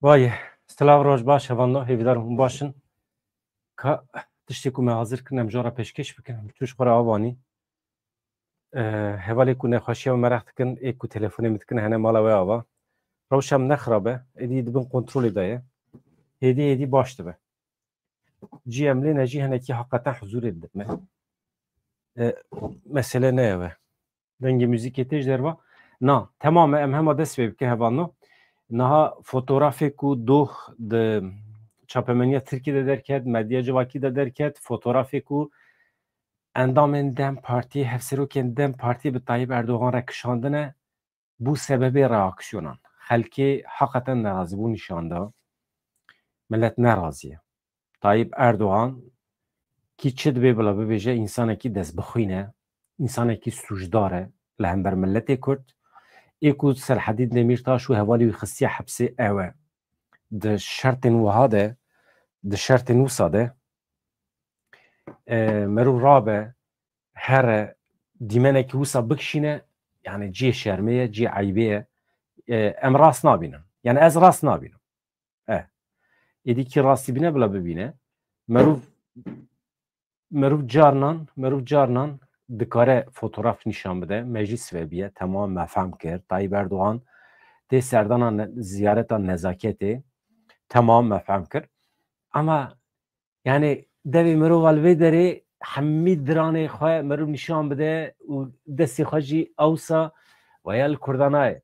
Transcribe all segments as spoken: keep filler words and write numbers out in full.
Vay, silav, roj baş, hevalno, hêvîdar hûn baş in. Ka tiştê ku me hazir kirin, em ji we re pêşkêş bikin, em çû ji xwe re avanî. E, Hevalê ku nexweşiya me meraq dikin, ê ku telefonê min dikin, hene mala we ava. Rewşa min ne xirab e, êdî di bin kontrolê de ye. Hêdî hêdî baş dibe. Cî em lê ne jî hinekî heqeten huzûrê didin me. E, mesele ne ev e. Dengê muzîkê tê ji derva. Na, temam e, em hema dest pê bikin, hevalno. Niha fotografê ku doh di çapemeniya Tirkiyê de derket, medya civakî de derket, fotografê ku endamên DEM Partiyê, hevserokên DEM Partiyê bi Tayyip Erdogan re kişandine, bû sebebê reaksiyonan. Xelkê heqeten nerazîbûn nîşan da. Millet nerazî ye. Tayyip Erdogan kî çi dibê bila bibêje, însanekî destbixwîn e, însanekî sûcdar e li hember miletê Kurd. Ê ku Selhedîn Demîrtaş û hevalê wî xistiye hepsê ew e. Di şertên wiha de, di şertên wisa de, e, merû rabe, here, dîmenekî wisa bikişîne, yani cihê şermê ye, cihê eybê ye. E, em rast nabînin. Yani ez rast nabînim. E. Êdî kî rastî bîne bila bibîne. Merûv, merûv carnan, merûv carnan dikare fotograf nîşan bide. Meclîs vebiye. Temam me fehm kir. Tayyip Erdogan tê serdana ne-, ziyareta nezaketê. Temam me fehm kir. Ama yani devê mirova li vê derê hemî diranê xwe merûv nîşan bide û destê xwe jî ewsa veya li Kurda nayê.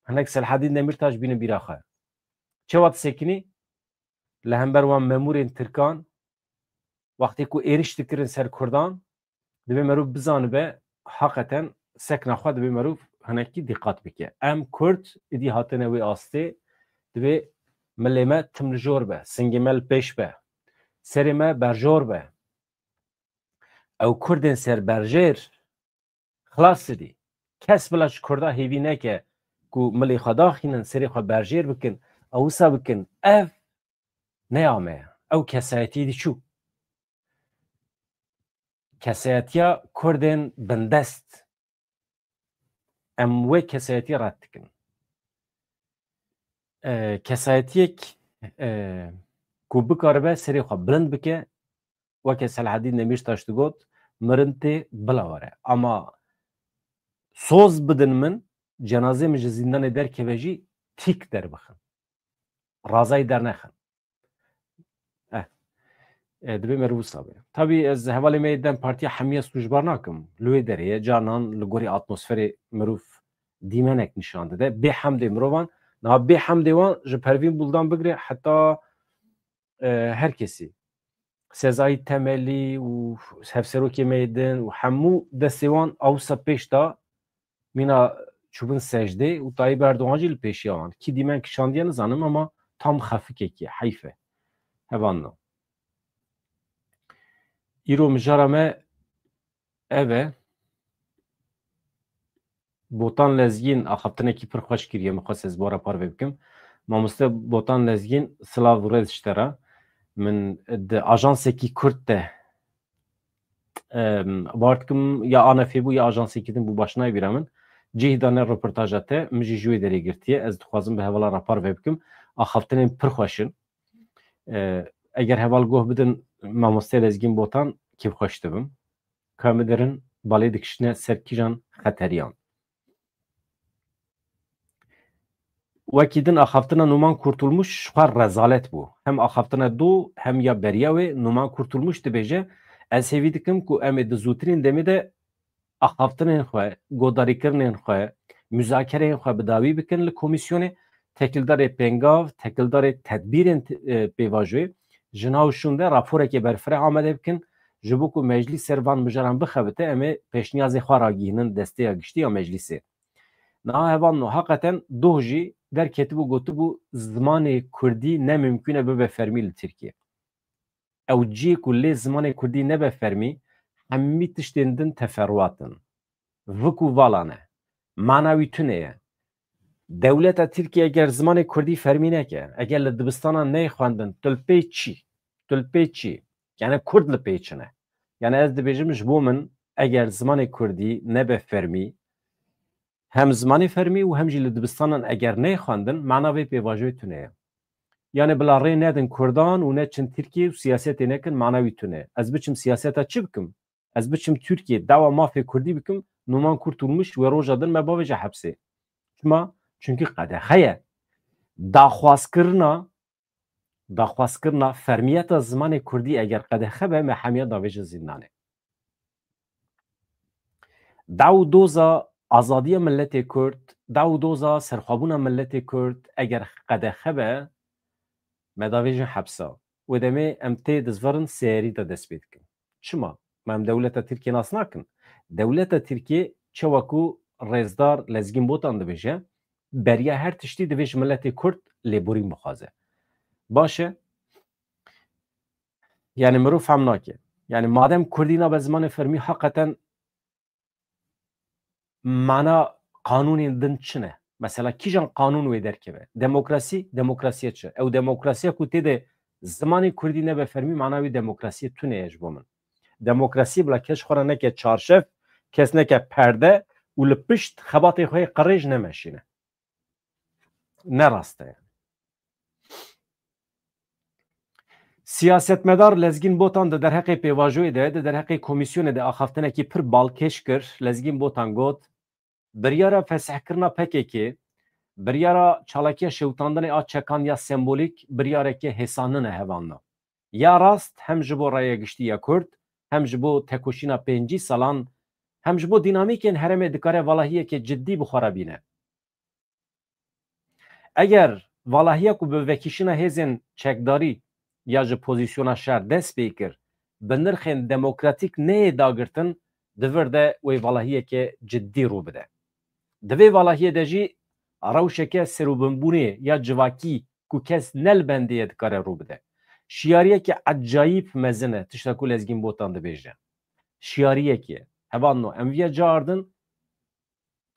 Hinek Selhedîn Demîrtaş bînin bîra xwe. Çawa disekinî? Li hember wan memûrên Tirkan, wextê ku êriş dikirin ser Kurdan, divê merûv bizanibe, heqeten sekna xwe divê merûv hinekî dîqat bike. Em Kurd êdî hatine wê astê, divê milê me tim li jor be, singê me li pêş be, serê me berjor be. Ew Kurdên serberjêr, xilas didî. Kes bila ji Kurda hêvî neke ku milê xwe daxînin, serê xwe berjêr bikin, ew wisa bikin. Ev neya me ye. Ew kesayetiyê dî çû. Kesayetiya Kurdên bindest. Em wê kesayetiyê red dikin. E, kesayetiyek, e, ku bikaribe serê xwe bilind bike, weke Selhedîn Demîrtaş digot, mirin tê bila were. Ama soz bidin min, cenazê min ji zîndanê derkeve jî tîk derbixin. Razayî dernexin. Eh. E, dibê meriv wisa be. Tabî ez hevalê me yê DEM Partiya hemiya sûcbar nakim. Li wê derê ye, carnan li gorî atmosferê mirov dîmenek nîşan dide. Bê hemdê mirovan, niha bê hemdê wan ji Pervîn Buldan bigire heta, e, her kesî. Sezayî Temelî û hevserokê me yê din û hemû destê wan awsa pêş da mîna çûbin secdê û Tayyip Erdogan jî li pêşiya wan. Kî dîmen kişandiye nizanim ama tam xefikekî ye, heyf e. Hevalno. Îro mijara me ev e. Botan Lezgîn axaftinekî pir xweş kiriye, min xwest ez bi we re parve bikim. Mamoste Botan Lezgîn, silav û rêz ji te re. Min di ajansekî Kurd de, em, bawer dikim ya ANF'ê bû ya ajansekî din bû, baş nayê bîra min. Cihê dane reportaja te, min jî ji wê derê girtiye. Ez dixwazim bi hevala re parve bikim. Axaftinên pir xweş in. E, eger heval goh bidin, Mamoste Lezgîn Botan, kêfxweş dibim. Ka em bidirin, balê dikişine ser kîjan xeteriyan. Wekî din axaftina Numan Kurtulmuş ji xwe rezalet bû. Hem axaftina do hem ya beriya wê Numan Kurtulmuş dibêje, ez hêvî dikim ku em ê di zûtirîn demê de axaftinên xwe, godarîkirinên xwe, muzakereyên xwe bi dawî bikin li komîsyonê, tekildarê pêngav, tekildarê tedbîrên t-, e, pêvajoyê ji nav şûn de raporekê berfireh amade bikin, ji bo ku meclîs ser van mijaran bixebite, em ê pêşniyazê xwe ragihînin desteya giştî ya meclîsê. Niha hevalno, heqeten doh jî derketibû, gotibû zimanê kurdî ne mimkûn e bibe fermî li Tirkiyê. Ew cihê ku lê zimanê kurdî nebe fermî, hemî tiştên din teferuat in. Vik û vala ne. Mana wî tune ye. Dewleta Tirkiye eger zimanê kurdî fermî neke, eger li dibistanan neyê xwendin, tu li pê çî? Tu li pê çî? Yani kurd li pê çi ne? Yani ez dibêjim, ji bo min eger zimanê kurdî nebe fermî, hem zimanê fermî û hem jî li dibistanan eger neyê xwendin, mana vê pêvajoyê tune ye. Yanê bila rê nedin Kurdan û neçin Tirkiye û siyasetê nekin, mana wî tune. Ez biçim siyaseta çi bikim? Ez biçim Tirkiye, dawa mafê Kurdî bikim, Numan Kurtulmuş wê roja din me bavêje hepsê. Çima? Çunkî qedexe ye. Daxwazkirina, daxwazkirina fermiyeta zimanê Kurdî eger qedexe be, me hemiya davêje zîndanê. Daw û doza azadiya milletê Kurd, daw û doza serxwebûna milletê Kurd eger qedexe be, me davêjin hepsa. Wê demê em tê dizverin seyarî de dest pê dikin. Çima? Me em dewleta Tirkiye nas nakin. Dewleta Tirkiye çawa ku rêzdar Lezgîn Botan dibêje, beriya her tiştî divê ji miletê Kurd lêborîn bixwaze. Baş e. Yani mirov fehm nake. Yani madem Kurdî nabe zimanê fermî, heqeten mana qanûnên din çi ne? Mesela kîjan qanûn wê derkeve? Demokrasî, demokrasiya çi? Ew demokrasiya ku tê de zimanê Kurdî nebe fermî, mana wî demokrasiyê tune ye ji bo min. Demokrasî bila kes xwe re neke çarşev, kes neke perde û li pişt xebatê xwe yê qirêj nemeşîne. Ne rast e yani. Siyasetmedar Lezgîn Botan di derheqê pêvajoyê de, di derheqê komîsyonê de axaftinekî pir balkêş kir. Lezgîn Botan got, biryara fesihkirina P K K, biryara çalakiya şewitandinê a çekan ya sembolîk biryareke hêsan nine hevalno. Ya rast hem ji bo raya giştî ya Kurd, hem ji bo tekoşîna pêncî salan, hem ji bo dînamîkên herêmê dikare valahiyeke cidî bi xwe re bîne. Eger valahiya ku bi vekişîna hêzên çekdarî ya ji pozîsyona şer dest pê kir, bi nirxên demokratîk neyê dagirtin, di vir de wê valahiyeke cidî rû bide. Di vê valahiyê de jî rewşeke serûbinbûnê ya civakî ku kes ne li bendê ye dikare rû bide. Şiyariyeke ecayîb mezin e, tişta ku Lezgîn Botan dibêje. Şiyariyekê. Hevalno, em viya caardin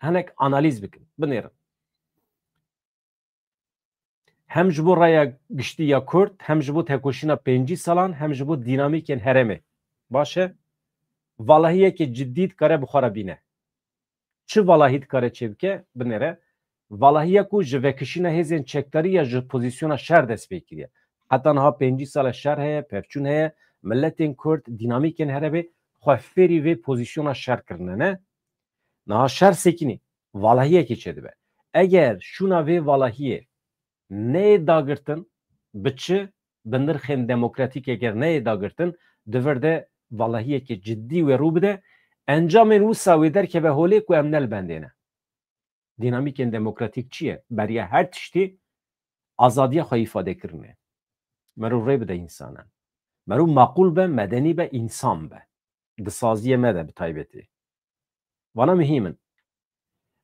hinek analîz bikin, binêrin. Hem ji bo raya giştî ya Kurd, hem ji bo tekoşîna pêncî salan, hem ji bo dînamîkên herêmê. Baş e? Valahiyeke cidî dikare bi xwe re bîne. Çi valahî dikare çêbike? Binêre. Valahiya ku ji vekişîna hêzên çekdarî ya ji pozîsyona şer dest pê kiriye. Heta niha pêncî sal e şer heye, pevçûn heye, miletên Kurd, dînamîkên herêmê xwe fêrî vê pozîsyona şer kirine, ne? Niha şer sekinî, valahiyekê çêdibe. Eger şûna vê valahiyê neyê dagirtin, bi çi? Bi nirxên demokratîk eger neyê dagirtin, di vir de valahiyeke cidî wê rû bide. Encamên wisa wê derkeve holê ku em ne li bendê ne. Dînamîkên demokratîk çi ye? Beriya her tiştî azadiya xwe îfade kirine. Merû rê bide însanan. Merû maqûl be, medenî be, însan be. Di saziyê me de bi taybetî. Vana muhîm in.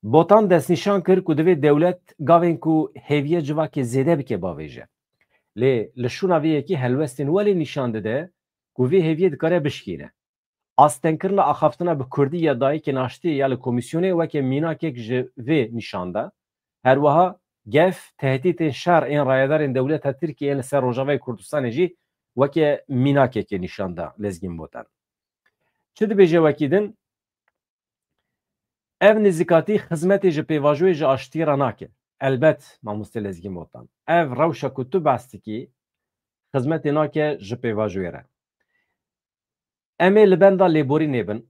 Botan destnîşan kir ku divê dewlet gavên ku hêviya civakê zêde bike bavêje. Lê li şûna vê yekê helwestên welê nîşan dide ku vê hêviyê dikare bişkîne. Astengkirina axaftina bi kurdî ya dayikên aştiyê ya li komîsyonê weke mînakek ji vê nîşan da. Her wiha gef, tehdîtên şer ên rayedarên dewleta Tirkiyê yên li ser Rojavayê Kurdistanê jî weke mînakekê nîşan da Lezgîn Botan. Çi dibêje wekî din? Ev nêzîkatî xizmetê ji pêvajoyê ji aştiyê re nake. Elbet, mamoste Lezgîn Botan. Ev rewşa ku tu behs dikî, xizmetê nake ji pêvajoyê re. Em ê li benda lêborînê bin.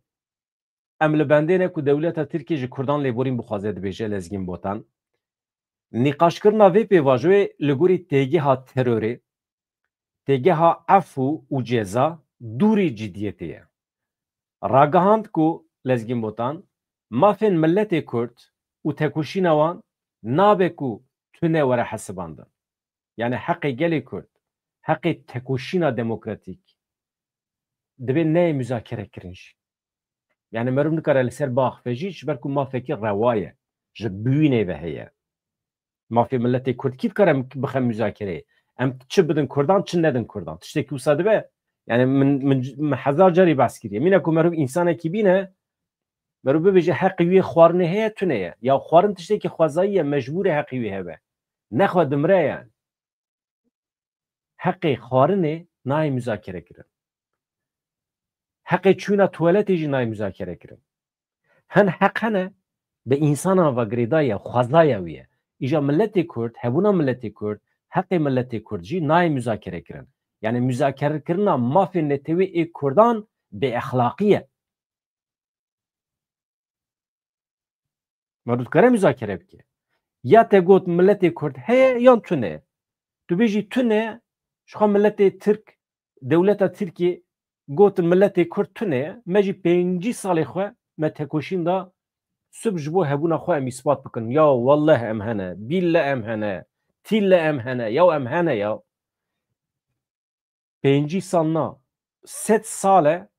Em li bendê ne ku dewleta Tirkiyê ji Kurdan lêborîn bixwaze, dibêje Lezgîn Botan. Nîqaşkirina vê pêvajoyê li gorî têgeha terorê, têgeha efû û ceza dûrî cidiyetê ye. Ragihand ku Lezgîn Botan, mafên miletê Kurd û tekoşîna wan nabe ku tune were hesibandin. Yani heqê gelê Kurd, heqê tekoşîna demokratîk divê neyê muzakere kirin jî. Yani meriv nikare li ser biaxife jî, ji ber ku mafekî rewa ye, ji bûyînê ve heye. Mafê miletê Kurd kî dikare bixe muzakereyê? Em çi bidin Kurdan, çi nedin Kurdan? Tiştekî wisa dibe? Yani min, min, min hezar carî behs kiriye. Mîna ku meriv însanekî bîne, meriv bibêje heqê wî yê xwarinê heye, tune ye. Ya xwarin tiştekî xwezayî ye, mecbûr e heqê wî hebe. Nexwe dimire yani. Heqê xwarinê nayê muzakere kirin. Heqê çûna tuwaletê jî nayê muzakere kirin. Hin heq hene, bi însanan ve girêdayî ye, xwezaya wî ye. Îja miletê Kurd, hebûna miletê Kurd, heqê miletê Kurd jî nayê muzakere kirin. Yani muzakerekirina mafê netewî ê Kurdan bêexlaqî ye. Meriv dikare muzakere bike. Ya te got miletê Kurd heye yan tune ye. Tu bêjî tune, ji xwe miletê Tirk, dewleta Tirkiyê gotin miletê Kurd tune ye. Me jî pêncî salê xwe me tekoşîn da, sib ji bo hebûna xwe em îspat bikin. Ya welleh em hene, bîlle em hene, tîlle em hene, ya em hene ya. Pêncî sal na, sed sal e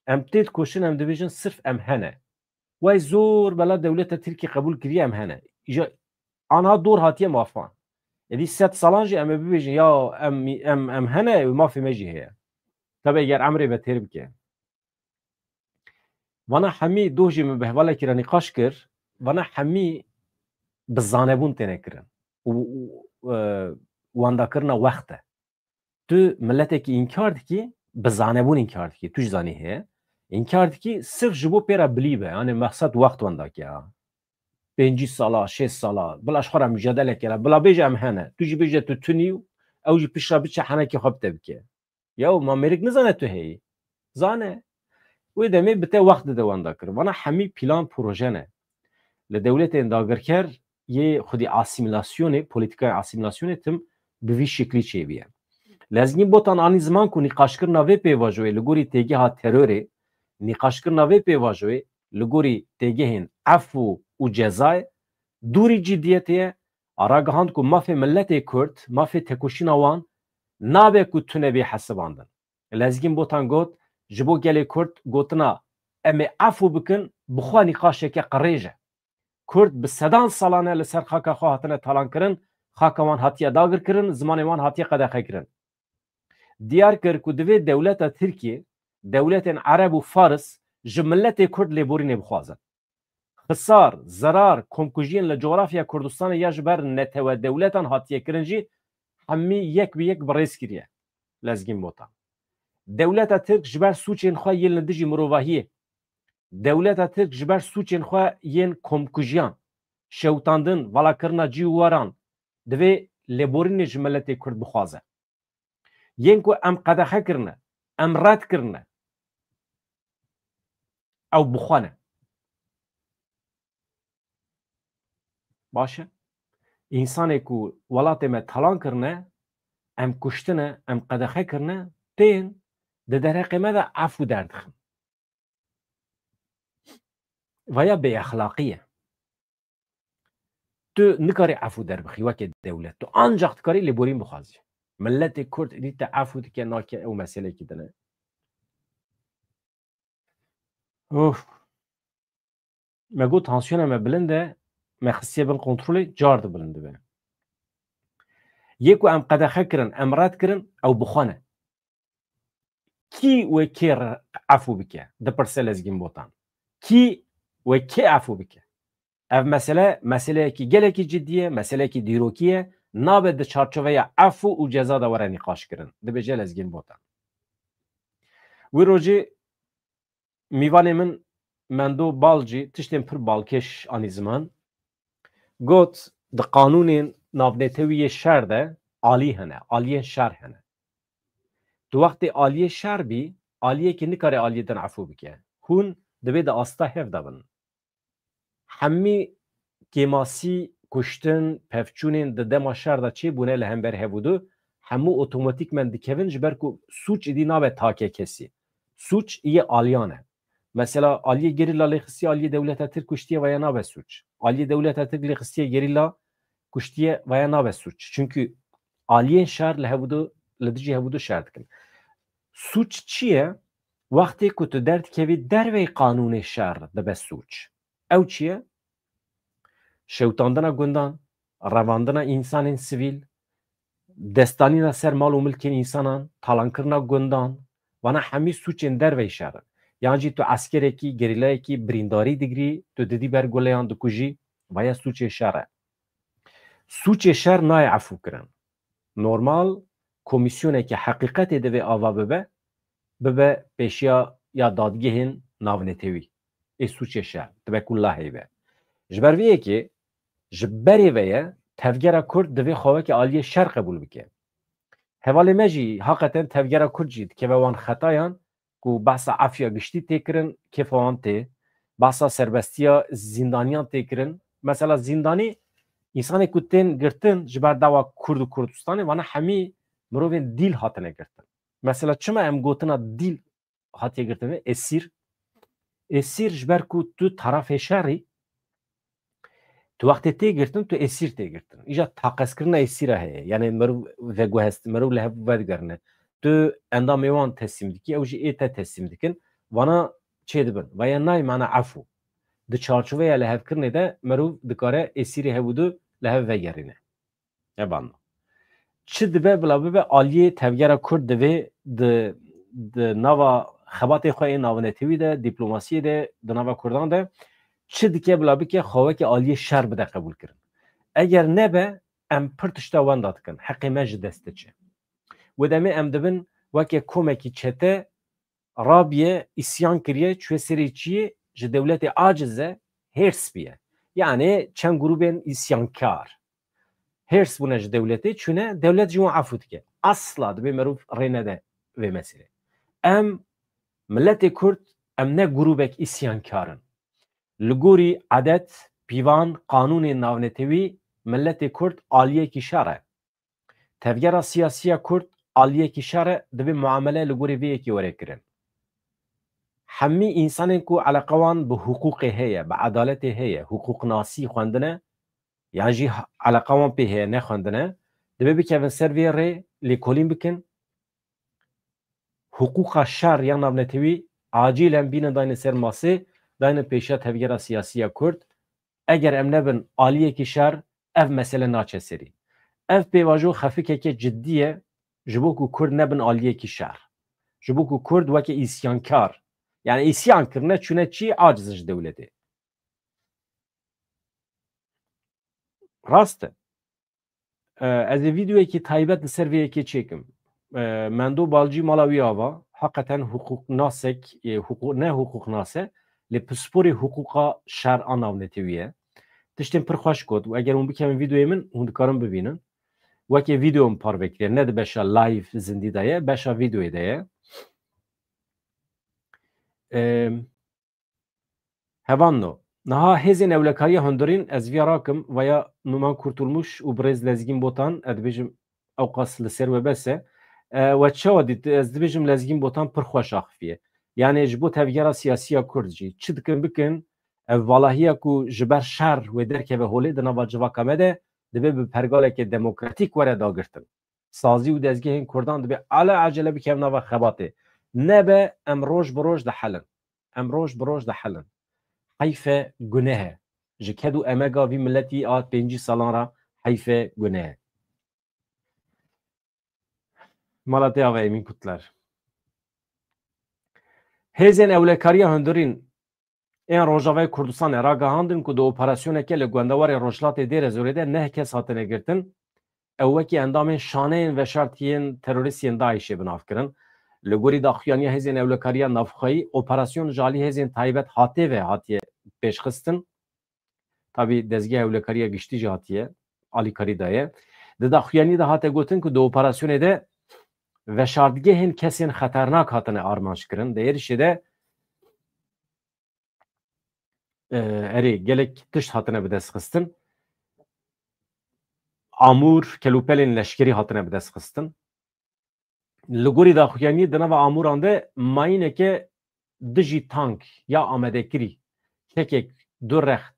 em tê dikoşin, em dibêjin sirf em hene. Wey zor bela dewleta Tirkî qebûl kiriye em hene. Îja anha dor hatiye mafan. Êdî sed salan jî em ê bibêjin ya em, em, em hene, mafê me jî heye. Tabi eger emrê me têr bike. Vana hemî doh jî min bi hevalekî re nîqaş kir, vana hemî bi zanebûn têne kirin. Û, û, e, wendakirina wext e. Tu miletekî înkar dikî, bi zanebûn înkar dikî. Tu jî zanî heye. Înkar dikî, sirf ji bo pê re bilî be. Yani mexsed wext wendakî ha. Pêncî sala, şêst sala, bila ji xwe re mujadele kira, bila bêje em hene. Tu jî bêje tu tunî û ew jî pişt re biçe henekê xwe bi te bike. Yaw, ma mêrik nizane tu heyî? Zane. Wê demê bi te wext dide wenda kir. Vana hemî plan proje ne. Li dewletên dagirker yê xwedî asîmîlasyonê, polîtikaya asîmîlasyonê tim bi vî şiklî çêbûye. Lezgîn Botan anî ziman ku nîqaşkirina vê pêvajoyê li gorî têgeha terorê, nîqaşkirina vê pêvajoyê li gorî têgehên efû û cezayê dûrî ciddiyetê ye, a ragihand ku mafê miletê Kurd, mafê tekoşîna wan nabe ku tune bê hesibandin. Lezgîn Botan got, ji bo gelê Kurd gotina em ê efû bikin, bi xwe nîqaşeke qirêj e. Kurd bi sedan salan e li ser xaka xwe hatine talankirin, xaka wan hatiye dagirkirin, zimanê wan hatiye qedexekirin. Diyar kir ku divê dewleta Tirkiyê, dewletên Ereb û Faris ji miletê Kurd lêborînê bixwazin. Xisar, zerar, komkujiyên li cografya Kurdistanê ya ji ber netewe dewletan hatiye kirin jî hemî yek bi yek bi rêz kiriye. Lezgîn Botan. Dewleta Tirk ji ber sûcên xwe yên li dijî mirovahiyê, dewleta Tirk ji ber sûcên xwe yên komkujiyan, şewitandin, valakirina cî û weran, divê lêborînê ji miletê Kurd bixwaze. Yên ku em qedexe kirine, em red kirine, ew bi xwe ne. Baş e? Însanê ku welatê me talan kirine, em kuştine, em qedexe kirine, tên di derheqê me de efû derdixin. Vaya bêexlaqî ye. Tu nikarî efû derbixî weke dewlet. Tu ancax dikarî lêborîn bixwazî. Miletê Kurd êdî te efû dike, nake, ew meselekî din e. Of. Me got tansiyona me bilind e, me xistiye bin kontrolê, car di bilind dibe. Yê ku em qedexe kirin, em red kirin, ew bi xwe ne. Kî wê kê re efû bike? Dipirse Lezgîn Botan. Kî wê kê efû bike? Ev mesele, meseleyekî gelekî cidî ye, meseleyekî dîrokî ye, nabe di çarçoveya efû û ceza de were nîqaş kirin, dibêje Lezgîn Botan. Wî rojê mîvanê min Mendo Bal jî tiştên pir balkêş anî ziman. Got, di qanûnên navnetewî yê şer de alî hene, aliyên şer hene. Tu wextê aliyê şer bî, aliyekî nikare aliyê din efû bike. Hûn divê di asta hev de bin. Hemî kêmasî, kuştin, pevçûnên di dema şer de çêbûne li hember hev û du, hemû otomatîkmen dikevin, ji ber ku sûc êdî nabe take kesî. Sûc yê aliyan e. Mesela aliyê gerîla lê xistiye, aliyê dewleta Tirk kuştiye, vaya nabe sûc. Aliyê dewleta Tirk lê xistiye gerîla kuştiye, vaya nabe sûc. Çunkî aliyên şer li hev û du, li dijî hev û du şer dikin. Sûc çi ye? Wextê ku tu derdikevî dervey qanûnê şer dibe sûc. Ew çi ye? Şewitandina gundan, revandina însanên sivîl, destanîna ser mal û milkên însanan, talankirina gundan, vana hemî sûcên dervey şer in. Yan jî tu eskerekî, gerîlayekî birîndarî digirî, tu didî ber guleyan dikujî, vaya sûcê şer e. Sûcê şer nayê efû kirin. Normal, komîsyoneke heqîqetê divê ava bibe, bibe pêşiya ya dadgehên navnetewî ê sûcê şer, dibe ku lahê be. Ji ber vê yekê ji berê ve ye tevgera Kurd divê xwe weke aliyê şer qebûl bike. Hevalê me jî haqeten tevgera Kurd jî dikeve wan xetayan ku behsa efya giştî tê kirin, kêfa wan tê, behsa serbestiya zîndaniyan tê kirin. Mesela zîndanî, însanê ku tên girtin ji ber dawa Kurd û Kurdistanê, vana hemî mirovên dîl hatine girtin. Mesela çima em gotina dîl hatiye girtin, esîr? Esîr ji ber ku tu tarafê şerî, tu wextê tê girtin, tu esîr tê girtin. Îja taqezkirina esîra heye. Yani meriv veguhest, meriv li hev vedigerine. Tu endamê wan teslîm dikî, ew jî ê te teslîm dikin. Vana çê dibin. Veya nayê mana efû. Di çarçoveya lihevkirinê de meriv dikare esîrê hev û du li hev vegerîne. Evan. Çi dibe bila bibe aliyê tevgera Kurd divê di, di nava xebatê xwe ê navnetewî de, dîplomasiyê de, di nava Kurdan de çi dike bila bike xwe weke aliyê şer bide qebûlkirin. Eger nebe, em pir tişta wenda dikin. Heqê me ji dest diçe. Wê demê em dibin weke komekî çete rabiye, îsyan kiriye, çûye serê çiyê, ji dewletê aciz e, hêrs biye. Yani çend grûbên îsyankar hêrs bûne ji dewletê, çûne dewlet ji wan efû dike. Asla dibê meriv rê nede vê meselê. Em, miletê Kurd, em ne grûbek îsyankar in. Li gorî edet, pîvan, qanûnên navnetewî miletê Kurd aliyekî şer e. Tevgera siyasî ya Kurd aliyekî şer e, divê muamele li gorî vê yekê were kirin. Hemî însanên ku eleqa wan bi hiqûqê heye, bi edaletê heye, hiqûqnasî xwendine, yan jî eleqa wan pê heye, nexwendine, divê bikevin ser vê rê, lêkolîn bikin. Hiqûqa şer ya navnetewî acîlen bînin dayne ser masê, dayne pêşiya tevgera siyasî ya Kurd. Eger em nebin aliyekî şer, ev mesele naçe serî. Ev pêvajo xefikeke cidî ye, ji bo ku Kurd nebin aliyekî şer. Ji bo ku Kurd weke îsyankar, yani îsyan kirine, çûne çi, aciz in ji dewletê. Rast e. E, ez ê vîdeoyekî taybet li ser vê yekê çêkim. E, Mendo Balcî mala wî ava, heqeten hiqûqnasek, e, hiqû-, ne hiqûqnas e, lê pisporê hiqûqa şer a navnetewî ye. Tiştên pir xweş got û eger hûn bikevin vîdeoyê min, hûn dikarin bibînin. Weke vîdeo min parve kiriye, ne di beşa live zindî de ye, beşa vîdeoyê de ye. E, Hevanno. Niha hêzên ewlekariya hundirîn, ez viya rakim, veya Numan Kurtulmuş û birêz Lezgîn Botan, ez dibêjim ewqas li ser we bes e. E, we çawa dît? Ez dibêjim Lezgîn Botan pir xweş axifiye. Yani ji bo tevgera siyasî ya Kurd jî çi dikin bikin, ev valahiya ku ji ber şer wê derkeve holê di nava civaka me de, divê bi pergaleke demokratîk were dagirtin. Sazî û dezgehên Kurdan divê ala ecele bikevin nava xebatê. Nebe em roj bi roj dihelin. Em roj bi roj dihelin. Heyf e, guneh e. Ji ked û emega vî miletî a pêncî salan re heyf e, guneh e. Mala te ava Emîn Kutler. Hêzên ewlekariya hundirîn ên Rojavayê Kurdistanê ragihandin ku di operasyoneke li gundewarê Rojhilatê Dêrezorê de neh kes hatine girtin. Ew wekî endamên şaneyên veşartiyên terorîst yên DAIŞê bi nav kirin. Li gorî daxuyaniya Hêzên Ewlekariya Navxweyî, operasyon ji alî hêzên taybet HATê ve hatiye pêşxistin. Tabî Dezgeha Ewlekariya Giştî jî hatiye alîkarî daye. Di daxuyaniyê de hate gotin ku di operasyonê de veşartgehên kesên xeternak hatine armanc kirin. Di êrişê de, e, erê, gelek tişt hatine bidestxistin. Amûr, kelûpelên leşkerî hatine bidestxistin. Li gorî daxuyaniyê di nava amûran de mayîneke dijî tank ya amadekirî, çekek, du rext,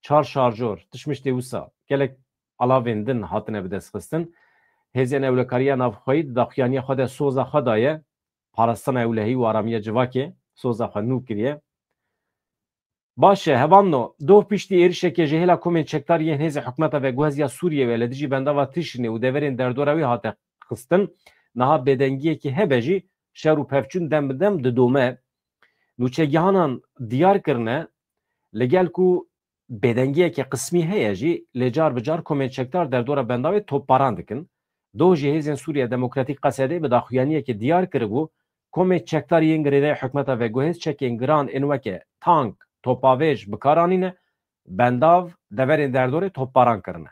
çar şarjor, tişmiştê wisa, gelek alavên din hatine bidestxistin. Hêzên Ewlekariya Navxweyî di daxuyaniya xwe de soza xwe daye parastina ewlehî û aramiya civakê, soza xwe nû kiriye. Baş e, hevanno, doh piştî êrişeke ji hêla komên çekdar yên hêzê hikûmeta veguhezî ya Sûriyê ve li dijî bendava Tişrînê û deverên derdora wê hate xistin, niha bêdengiyekî hebe jî şer û pevçûn dem bi dem didome. Nûçegihanan diyar kirine, li gel ku bêdengiyeke qismî heye jî, lê car bi car komên çekdar derdora bendavê topbaran dikin. Doh jî hêzên Sûriya Demokratîk, Qesedê, bi daxuyaniyekê diyar kiribû, komên çekdar yên girêdayî hikûmeta veguhêz çekên giran ên weke tank, topavêj bi kar anîne, bendav, deverên derdorê topbaran kirine.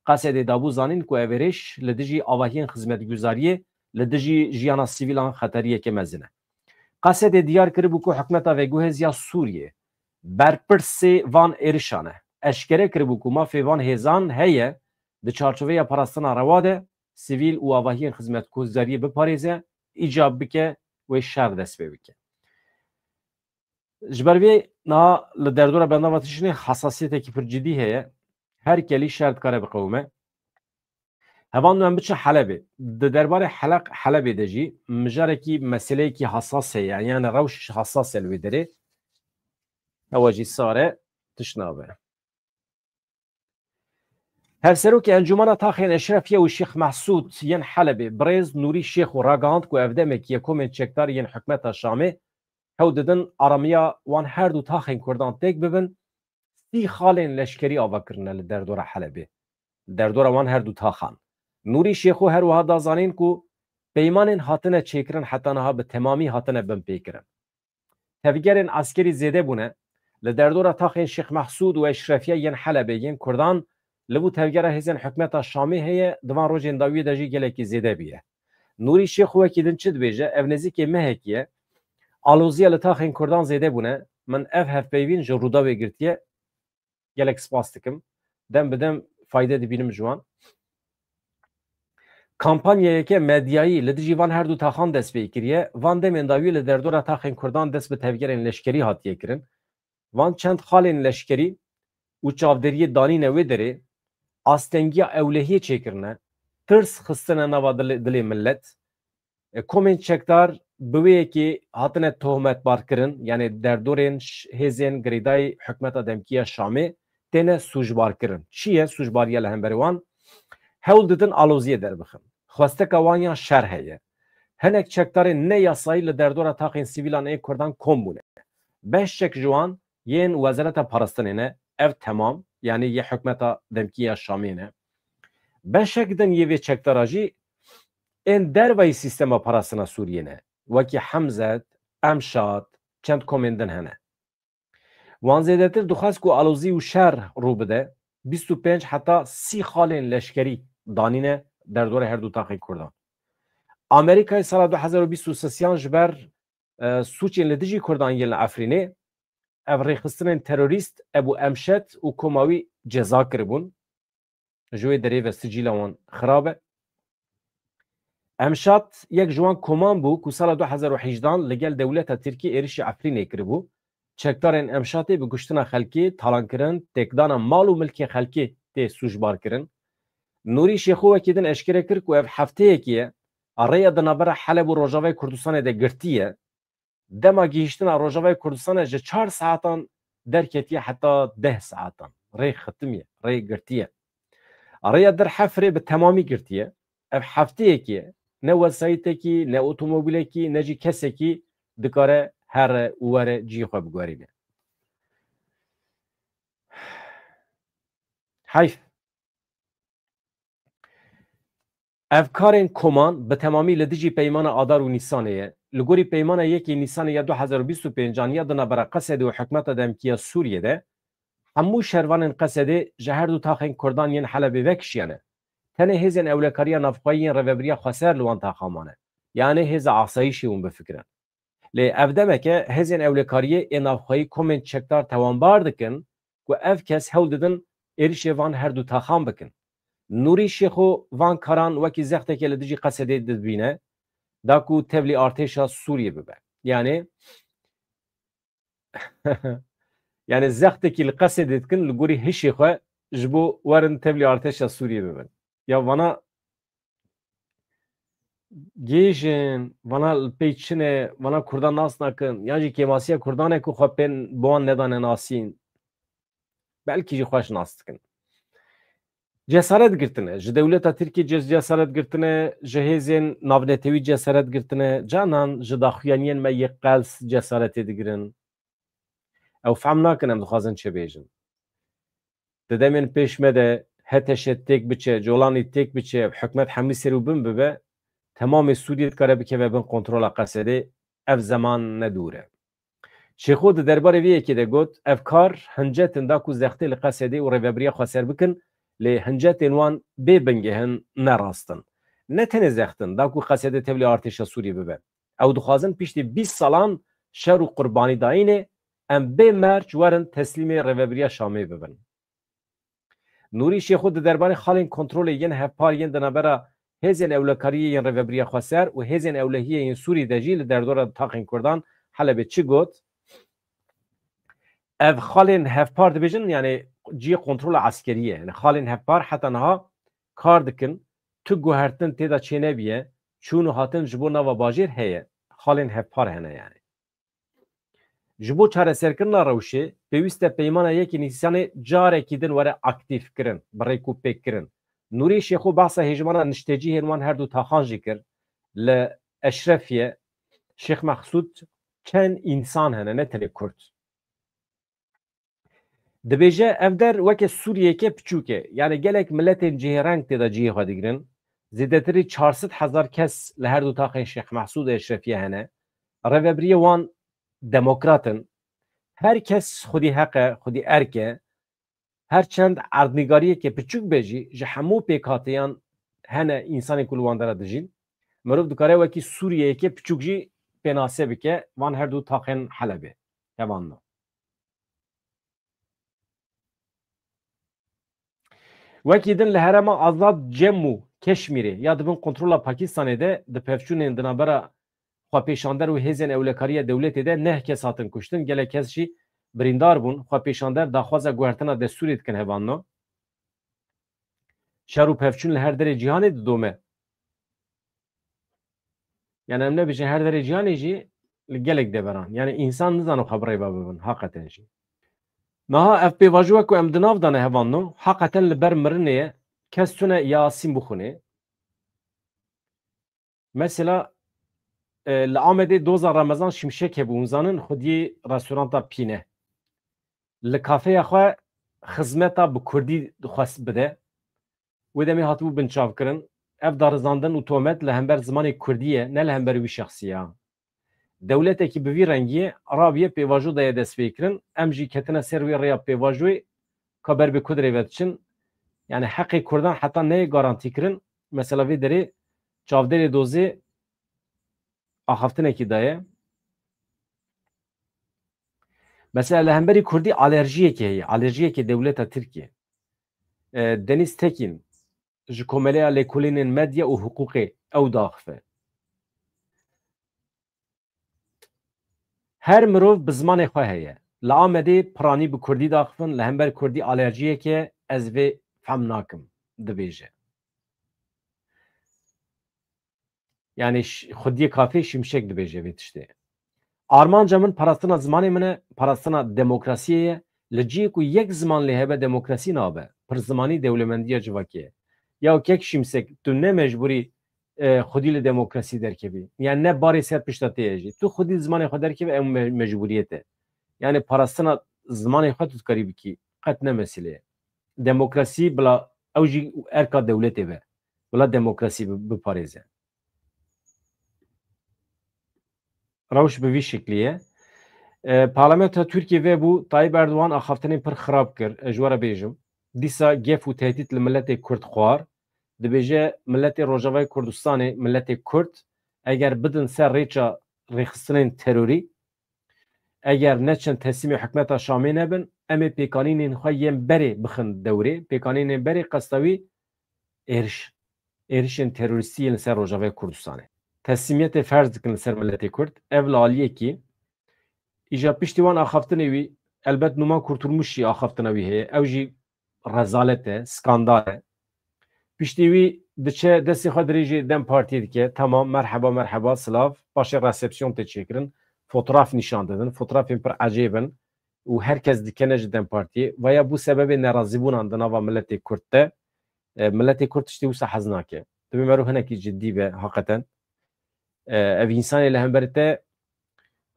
Qesedê dabû zanîn ku ev êrîş li dijî avahiyên xizmetguzariyê, li dijî jiyana sivîlan xeteriyeke mezin e. Qesedê diyar kiribû ku hikûmeta veguhêz ya Sûriyê berpirsê van êrişan e. Eşkere kiribû ku mafê van hêzan heye di çarçoveya parastina rewa de sivîl û avahiyên xizmetguzariyê biparêze, îcab bike wê şer dest pê bike. Ji ber vê niha li derdora bendava tiştê hesasiyetekî pir cidî heye. Her kelî şer dikare biqewime. Hevalno em biçe Helebê. Di derbarê Heleq-, Helebê de jî mijarekî meseleyekî hesas heye. Yani rewş hesas e li wê derê. Ewa jî sare tişt nabe. Hevserokê Encûmena Taxên Eşrefiye û Şêx Mehsûd yên Helebê, birêz Nûrî Şêxo ragihand ku ev demekî ye komên çekdar yên hikûmeta Şamê hewl didin aramiya wan her du taxên Kurdan têk bibin, sî xalên leşkerî ava kirine li derdora Helebê, derdora wan her du taxan. Nûrî Şêxo her wiha da zanîn ku peymanên hatine çêkirin heta niha bi temamî hatine binpêkirin. Tevgerên eskerî zêde bûne. Li derdora taxên Şêx Mehsûd û Eşrefiye yên Helebê yên Kurdan li bo tevgera hêzên hikûmeta Şamê heye, di van rojên dawiyê de jî gelekî zêde bûye. Nûrî Şêxo wekî din çi dibêje? Ev nêzîkê mehekî ye. Aloziya li taxên Kurdan zêde bûne. Min ev hevpeyvîn ji Rûdawê girtiye. Gelek spas dikim. Dem bi dem fayde dibînim ji wan. Kampanyayeke medyayî li dijî van her du taxan dest pê kiriye. Van demên dawî li derdora taxên Kurdan dest bi tevgerên leşkerî hatiye kirin. Van çend xalên leşkerî û çavderiyê danîne wê derê, astengiya ewlehiyê çêkirine, tirs xistine nava dilê, dilê millet. E, komên çekdar bi wê yekê hatine tohmetbarkirin, yani derdorên ş-, hêzên girêdayî hikûmeta demkî ya Şamê têne sûcbarkirin. Çi ye sûcbariya li hemberê wan? Hewl didin aloziyê derbixin. Xwesteka wan ya şer heye. Hinek çekdarên ne yasayî li derdora taxên sivîlan ên Kurdan kom bûne. Beşek ji wan yên Wezareta Parastinê ne, ev temam, yani yê hikûmeta demkî ya Şamê ne. Beşek din yê vê çekdara jî ên dervayî sîstema parastina Sûriyê ne. Wekî Hemzet, Emşat, çend komên din hene. Wan zêdetir dixwest ku alozî û şer rû bide, bîst û pênc heta sî xalên leşkerî danîne derdora her du taxên Kurdan. Amerîkayê sala du hezar û bîst û sisiyan ji ber, e, sûcên li dijî Kurdan yên li Efrînê, ev rêxistinên terorîst Ebû Emşet û koma wî ceza kiribûn. Ji wê derê ve sicîla wan xirab e. Emşat yek ji wan koman bû ku sala du hezar û hejdehan li gel dewleta Tirkî êrişî Efrînê kiribû. Çekdarên Emşatê bi kuştina xelkê, talankirin, têkdana mal û milkê xelkê tê sûcbar kirin. Nûrî Şêxo wekî din eşkere kir ku ev hefteyekî ye rêya di navbera Heleb û Rojavayê Kurdistanê de girtî ye. Dema gihîştina Rojavayê Kurdistanê ji çar saetan derketiye heta deh saetan. Rê xitimiye, rê girtiye. Rêya Dirhefrê bi temamî girtiye. Ev hefteyekî ye. Ne wesayîtekî, ne otomobîlekî, ne jî kesekî dikare here û were cihê xwe biguherîne. Heyf. Ev karên koman bi temamî li dijî peymana Adar û Nîsanê ye. Li gorî peymana yekê Nîsanê ya du hezar û bîst û pêncan ya di navbera Qesedê û hikûmeta demkî ya Sûriyê de, hemû şervanên Qesedê ji her du taxên Kurdan yên Helebê vekişiyane. Tenê hêzên ewlekariya navxweyî yên Rêvebiriya Xweser li wan taxan mane. Yanê hêza asayîşê hûn bifikirin. Lê ev demeke hêzên ewlekariyê ê navxweyî komên çekdar tewanbar dikin ku ev kes hewl didin êrişê van her du taxan bikin. Nûrî Şêxo van karan wekî zexteke li dijî Qesedê dibîne, da ku tevlî artêşa Sûriyê bibe. Yanê, yanê zextekî li Qesedê dikin li gorî hişê xwe ji bo werin tevlî artêşa Sûriyê bibin. Ya vana gêjin, vana li pey çi ne, vana Kurdan nas nakin, yan jî kêmasiya Kurdan e ku xwe pê bi wan nedane nasîn. Belkî jî xweş nas dikin. Cesaret girtine. Ji dewleta Tirkiyê ce-, cesaret girtine, ji hêzên navnetewî cesaret girtine, canan ji daxuyaniyên me yê qels cesaretê digirin. Ew fehm nakin em dixwazin çi bêjin. Di demên pêş me de H T Ş têk biçe, Colanî têk biçe, hikûmet hemî ser û bin bibe, temamê Sûriyê dikare bikeve bin kontrola Qesedê, ev zeman ne dûr e. Şêxo di derbarê vê yekê de got, ev kar hincet in da ku zextê li Qesedê û Rêvebiriya Xweser bikin, Lê hincetên wan bê bingeh in, ne rast in. Ne tenê zext in, da ku qesedê tevlî artêşa Sûriyê bibe. Ew dixwazin piştî bîst salan şer û qurbanîdayînê em bê merc werin teslîmê rêvebiriya Şamê bibin. Nûrî Şêxo di derbarê xalên kontrolê yên hevpar yên di navbera hêzên ewlekariyê yên Rêvebiriya Xweser û hêzên ewlehiyê yên Sûrî de jî li derdora taxên Kurdan Helebê çi got? Ev xalên hevpar dibêjin, yani cihê kontrola eskerî ye. Yani xalên hevpar heta niha kar dikin, tu guhertin tê de çênebiye, çûn û hatin ji bo nava bajêr heye. Xalên hevpar hene yani. Ji bo çareserkirina rewşê, pêwîst e peymana yekê Nîsanê carekî din were aktîfkirin, bi rêkûpêkkirin. Nûrî Şêxo behsa hêjmana niştecîhên wan her du taxan jî kir. Li Eşrefiye, Şêx Mehsûd çend însan hene, ne tenê Kurd. Dibêje, ev der weke Sûriyeyeke piçûk e. Yani gelek miletên cihêreng tê de cihê xwe digirin. Zêdetirî çar sed hezar kes li her du taxên Şêx Mehsûd û Eşrefiye hene. Rêvebiriyê wan demokrat in. Her kes xwedî heq e, xwedî erk e. Her çend erdnîgariyeke piçûk be jî, ji hemû pêkhatiyan hene însanên ku li wan dera dijîn. Mirov dikare wekî Sûriyeyeke piçûk jî pênase bike van her du taxên Helebê. Hevanno. Wekî din li herêma azad Cem û Keşmîrê ya di bin kontrola Pakistanê de di pevçûnên di navbera xwepêşander û hêzên ewlekariya dewletê de neh kes hatin kuştin, gelek kes jî birîndar bûn. Xwepêşander daxwaza guhertina destûrê dikin hevanno. Şer û pevçûn li her derê cîhanê didome. Yani em nebêjin her derê cîhanê jî, li gelek deveran. Yani însan nizane xwe bi rêve bibin, haqeten jî. Niha ev pêvajoya ku em di nav de ne hevanno, haqeten li ber mirinê ye, kes tune Yasîn bixwîne. Mesela, e, li Amedê doza Remezan Şimşek hebû, hûn zanin, xwediyê restoranta Pîne. Li kafeya xwe xizmeta bi kurdî xwest bide. Wê demê hatibû binçavkirin. Ev darizandin û tohmet li hember zimanê kurdî ye, ne li hember wî şexsî ya. Dewletekî bi vî rengiyê rabiye pêvajo daye destpêkirin. Em jî ketine ser wê rêya pêvajoyê ka ber bi ku dirê ve diçin. Yani heqê kurdan heta neyê garantîkirin. Mesela vê derê çavdêrê dozê axaftinekî daye. Mesela li hemberî kurdî alerjiyekê heye, alerjiyekê dewleta Tirkiye. E, Deniz Tekin, ji Komeleya Lêkolînên Medya û Hiqûqê ew diaxife. Her mirov bi zimanê xwe heye. Li Amedê piranî bi kurdî diaxifin, li hember kurdî alerjiyeke ez vê fehm nakim, dibêje. Yani ş-, xwediyê kafê Şimşek dibêje vê tiştê. Armanca min parastina zimanê min e, parastina demokrasiyê ye. Li cihê ku yek ziman lê hebe demokrasî nabe. Pirzimanî dewlemendiya civakê ye. Ya kek Şimşek, tu ne mecbûrî, e, xwedî li demokrasî derkevî. Yani ne barê ser pişta te ye jî. Tu xwedî li zimanê xwe derkeve, ew me-, mecbûriyet e. Yani parastina zimanê xwe tu dikarî bikî. Qet ne mesele ye. Demokrasî bila ew jî erka dewletê be. Bila demokrasî bi-, biparêze. Rewş bi vî şiklî ye. E, Parlamentoya Tirkiyê vebû, Tayyip Erdogan axaftinên pir xirab kir, ez ji we re bêjim. Dîsa gef û tehdît li miletê Kurd xwar. Dibêje, miletê Rojavayê Kurdistanê, miletê Kurd, eger bidin ser rêça rêxistinên terorî, eger neçin teslîmê hikûmeta Şamê nebin, em ê pêkanînên xwe yên berê bixin dewrê, pêkanînên berê qesta wî êriş, êrişên terorîstî yên li ser Rojavayê Kurdistanê. Teslîmiyetê ferz dikin li ser miletê Kurd. Ev li aliyekî, îja piştî wan axaftinê wî, elbet Numan Kurtulmuş jî axaftina wî heye. Ew jî rezalet e, skandal e. Piştî wî diçe destê xwe dirêjê DEM Partiyê dike. Tamam, merheba, merheba, silav. Paşê resepsiyon tê çêkirin. Fotoğraf nîşan didin. Fotoğrafên pir ecêb in. Û her kes dikene ji DEM Partiyê. Vaya bû sebebê nerazîbûnan di nava miletê Kurd de. E, miletê Kurd tiştê wisa hez nake. Divê mero hinekî cidî be, haqeten. E, ev însanê li hemberî te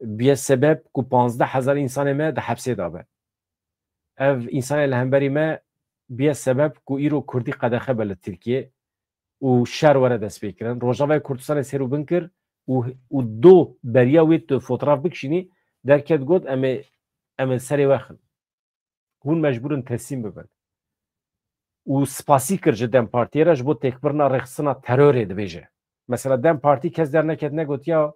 biye sebeb ku panzdeh hezar însanê me di hepsê de be. Ev însanê li hemberî me biye sebeb ku îro Kurdî qedexe be li Tirkiyê û şer were destpêkirin. Rojavayê Kurdistanê ser û bin kir û, û do beriya wê tu fotoğraf bikişînî, derket got, em ê, em ê serê we xin. Hûn mecbûr in teslîm bibin. û spasî kir ji DEM Partiyê re ji bo têkbirina rêxistina terorê dibêje. Mesela DEM Partî kes derneket negotiya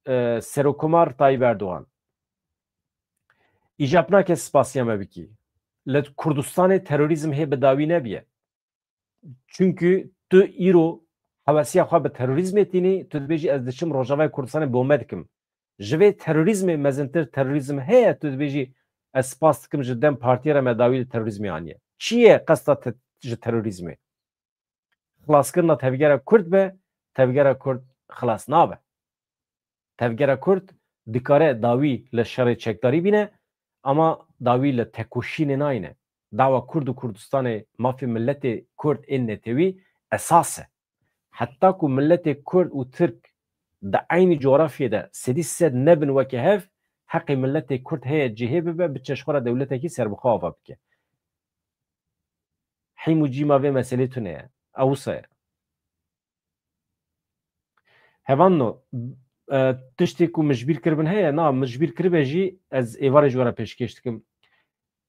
e, Serokomar Tayyip Erdogan. Îcab nake spasiya me bikî. Li Kurdistanê terorîzm hê bi dawî nebiye. Çunkî tu îro hewesiya xwe bi terorîzmê tînî, tu dibêjî ez diçim Rojavayê Kurdistanê bombe dikim. Ji vê terorîzmê mezintir terorîzm heye, tu dibêjî ez spas dikim ji DEM Partiyê re me dawî li terorîzmê aniye. Çi ye qesta te ji terorîzmê? Xilaskirina tevgera Kurd be, tevgera Kurd xilas nabe. Tevgera Kurd dikare dawî li şerê çekdarî bîne, ama dawî li tekoşînê nayne. Dawa Kurd û Kurdistanê, mafê miletê Kurd ên netewî esas e. Heta ku miletê Kurd û Tirk di eynî coğrafyê de sedî sed nebin weke hev, heqê miletê Kurd heye cihê bibe, biçe ji xwe re dewletekî serbixwe ava bike. Hîm û cîma vê meselê tune ye. Ew wisa ye. Hevanno, e, tiştê ku min ji bîr kiribin heye, na, min ji bîr kiribe jî ez êvarê ji we re pêşkêş dikim.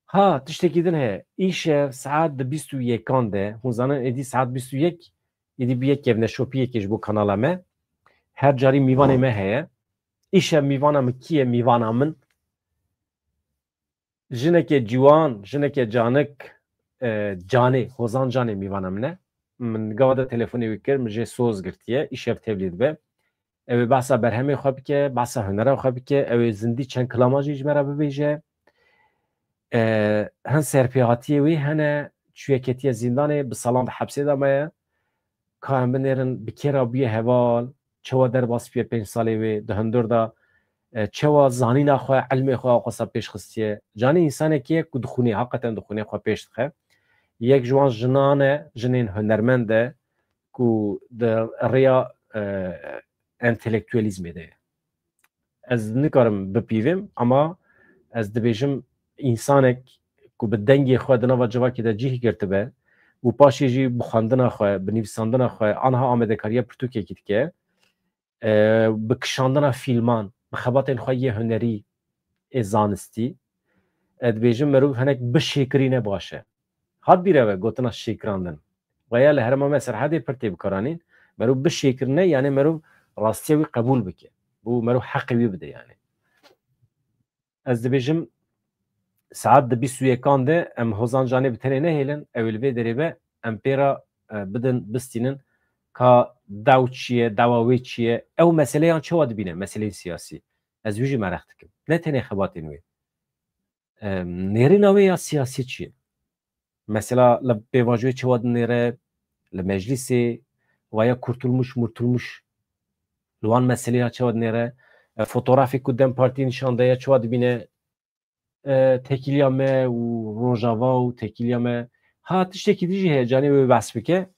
Ha, tiştekî din heye. Îşev saet di bîst û yekan de, hûn zanin êdî saet bîst û yek, êdî bi yek kevneşopiyekê ji bo kanala me. Her carî mîvanê me heye. Îşev mîvana min kî ye? Mîvana min jineke ciwan, jineke canik, e, Canê, Hozan Canê mîvana min e. Min gava de telefonê wî kir, min jê soz girtiye, îşev tevlî dibe. Ew ê behsa berhemê xwe bike, behsa hunera xwe bike, ew ê zindî çend kilama jî ji me re bibêje. E, hin serpêhatiyê wî hene, çûye ketiye zîndanê, bi salan di hepsê de maye. Ka em binêrin bi kê re bûye heval, çawa derbas bûye pênc salê wê di hundir de, e, çawa zanîna xwe, ilmê xwe awqasa pêş xistiye. Canê însanekî ye ku dixwîne, heqeten dixwîne xwe pêş dixe. Yek ji wan jinan e, jinên hunermend e ku di rêya, e, entelektuelîzmê de ye. Ez nikarim bipîvim, ama ez dibêjim, însanek ku bi dengê xwe di nava civakê de cih girtibe û paşê jî bi xwendina xwe, bi nivîsandina xwe, anha amadekariya pirtûkekî dike, e, bi kişandina fîlman, bi xebatên xwe yê hunerî, ê zanistî, ez dibêjim, merov hinek bişêkirîne baş e. Hat bîre ve gotina şêkirandin. Veya li herêma me Serhedê pir tê bikaranîn, merov bişêkirine, yani merov rastiya wî qebûl bike. Bû merov heqê wî bide yani. Ez dibêjim, saet di bîst û yekan de em Hozan Canê bi tenê nehêlin, ew ê li vê derê be, em pê re, e, bidin, bistînin ka daw çi ye, dawa wê çi ye, ew meseleyan çawa dibîne, meseleyên siyasî. Ez wî jî mereq dikim. Ne tenê xebatên wê. E, nêrîna wê ya siyasî çi ye? Mesela li pêvajoyê çawa dinêre, li meclîsê, veya kurtulmuş, murtulmuş, li wan meseleya çawa dinêre, e, fotografê ku DEM Partî nîşan daye çawa dibîne, e, tekîliya me û Rojava û tekîliya me. Ha, tiştekî din jî heye, Canê wê behs bike.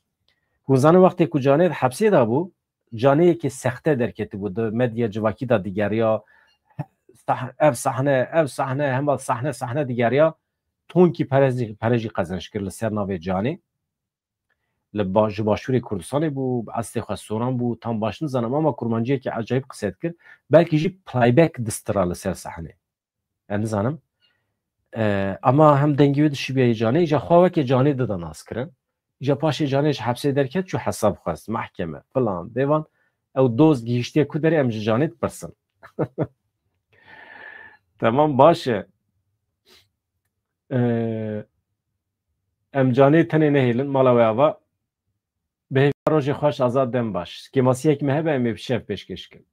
Hûn zanin wextê ku Canê di hepsê de bû, Canê yekê sexte derketibû, di medya civakî de digeriya, sah-, ev sahne, ev sahne, hema sahne, sahne digeriya, tonkî pere jî, pere jî qezenc kir li ser navê Canê. Li ba-, ji başûrê Kurdistanê bû, bi estê xwe soran bû, tam baş nizanim, ama kurmanciyekî ecayîb qise dikir. Belkî jî playback distira li ser sahnê. Ez nizanim. E, ama hem dengê wê dişibiya yê Canê, îja xwe weke Canê dida naskirin. Îja paşê Canê ji hepsê derket, çû hesab xwest, mehkeme, filan, bêvan. Ew doz gihiştiye ku derê, em ji Canê dipirsin. Temam, baş e. E, em Canê tenê nehêlin, mala wê ava. Bi hêviya rojê xweş, Azad, dem baş. Kêmasiyek me hebe, em ê bi şev pêşkêş kin.